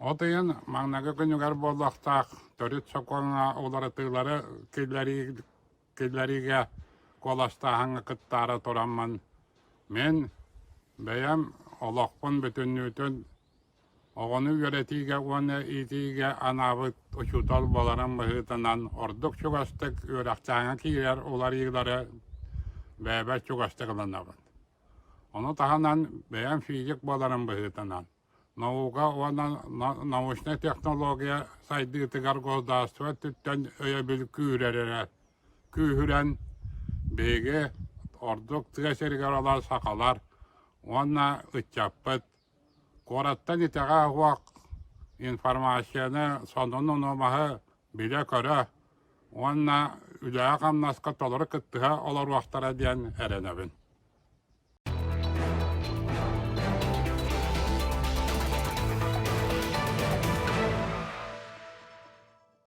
От ыйын маҥнайгы күнүгэр буолуохтаах төрүт сокуоҥҥа уларытыылары киллэрии киллэриигэ куоластааһыҥҥа кыттаары тураммын, мин бэйэм олохпун бүтүннүүтүн оҕону үөрэтиигэ уонна иитиигэ анаабыт учуутал буоларым быһыытынан ордук чугастык үөрэхтээҥҥэ киирэр уларыйыылары бэйэбэр чугастык ылынабын. Ону таһынан бэйэм физик буоларым быһыытынан наука уонна научнай технология сайдыытыгар государство өттүттэн өйөбүл күүрэрэ күүһүрэн биһиги ордук тыа сиригэр олорор сахалар уонна ыччаппыт куораттан итэҕэ суох информацияны сонуну-нуомаһы билэ-көрө уонна үлэҕэ-хамнаска толору кыттыһа олоруохтара диэн эрэнэбин.